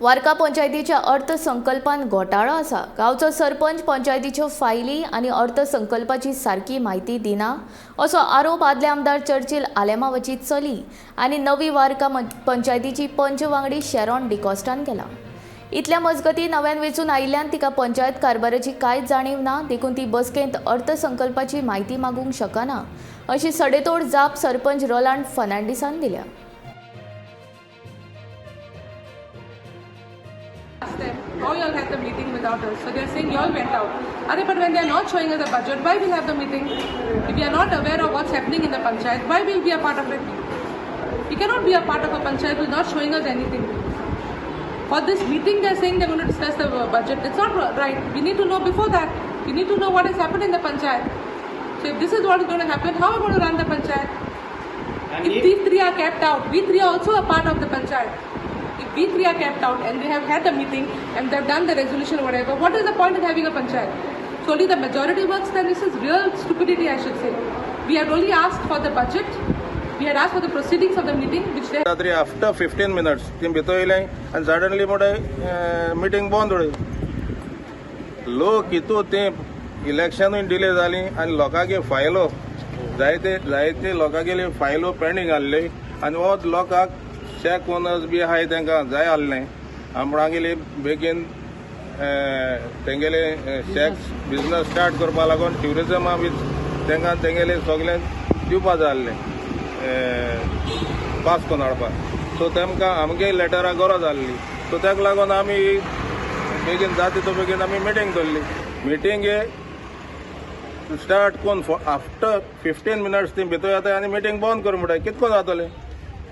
वार्का पंचायतीच्या अर्थसंकल्पान घोटाळो आसा. गांवचो सरपंच पंचायतीच्यो फायली आनी अर्थसंकल्पाची सारकी म्हायती दिना असो आरोप आदले आमदार चर्चिल आलेमांवाची चली आनी नवी वार्का पंचायतीची पंच वांगडी शेरॉन डिकॉस्टान केला. इतल्या मजगती नव्यान वेंचून आयिल्ल्यान तिका पंचायत कारभाराची कांयच जाणीव ना, देखून ती बसकेंत अर्थसंकल्पाची म्हायती मागूंक शकना अशी सडेतोड जाप सरपंच रोलांड फर्नांडीसान दिल्या. Asked them, how you all had the meeting without us? So they are saying you all went out. Arey, but when they are not showing us the budget, why we'll have the meeting? If we are not aware of what's happening in the panchayat, why will we be a part of it? We cannot be a part of a panchayat who is not showing us anything. For this meeting, they are saying they are going to discuss the budget. It's not right. We need to know before that. We need to know what has happened in the panchayat. So if this is what is going to happen, how are we going to run the panchayat? And If if, these three are kept out, we three are also a part of the panchayat. If we three are kept out and they have had the meeting and they've done the resolution or whatever, what is the point in having a panchayat? So only the majority works, then this is real stupidity, I should say. We had only asked for the budget, we had asked for the proceedings of the meeting, which they रात्री after 15 minutes ती भितर येयले आनी suddenly म्हणटा meeting बंद उडय. लोक कितू ते इलेक्शनूय डिले जाली आनी लोकांगे फायलो जायते जायते लोकांगेले फायलो पेंडींग आहले आनी हो लोकांक शॅक ओनर्स बी आहाय, तांकां जाय आहलें आपणागेले बेगीन तेंगेले शॅक्स बिजनस स्टार्ट करपा लागून, ट्युरिजमा बी तांकां तेंगेले सगळें दिवपा जाय आहलें पास करून हाडपाक. सो तेमकां आमगे लेटरा गरज आहली. सो ताका लागून आमी बेगीन जाता तो बेगीन आमी मिटींग दवरली. मिटींग स्टार्ट कोन आफ्टर 15 मिनट्स ती भितर येता आनी मिटींग बंद कर म्हणटाय. कितको जातलें?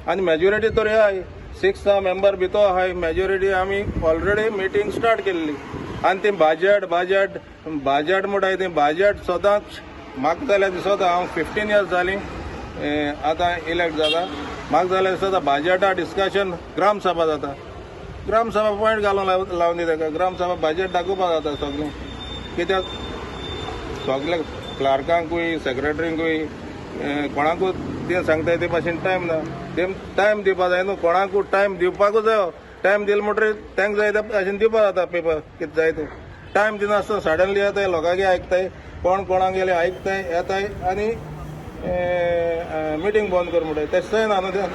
आनी मेजोरिटी तर आहाय, सिक्स मेंबर भितर आहाय मेजोरिटी. आमी ऑलरेडी मिटींग स्टार्ट केल्ली आनी ती बाजट बाजट बाजट म्हणटाय. ती बाजट सदांच म्हाका जाल्यार दिसता, हांव 15 इयर्स जालीं आतां इलेक्ट जाता, म्हाका जाल्यार दिसता बाजटा डिस्कशन ग्रामसभा जाता. ग्रामसभा पॉयंट घालून लावन दी ताका. ग्रामसभा बजेट दाखोवपा जाता सगळें, कित्याक सगळे क्लार्कांकूय, सेक्रेटरींकूय, कोणाकूय ते सांगताय ते भाशेन टायम ना. ते टायम दिवपा जाय न्हू, कोणाकूय टायम दिवपाकूच जायो. टायम दिले म्हणटरीर तांकां जाय ते भाशेन दिवपा जाता पेपर कितें जाय ते. टायम दिनासतना सडनली येताय, लोकांगे आयकताय, कोण कोणागेले आयकताय, येताय आनी मिटींग बंद कर म्हणटाय. तशें जायना न्हू तें.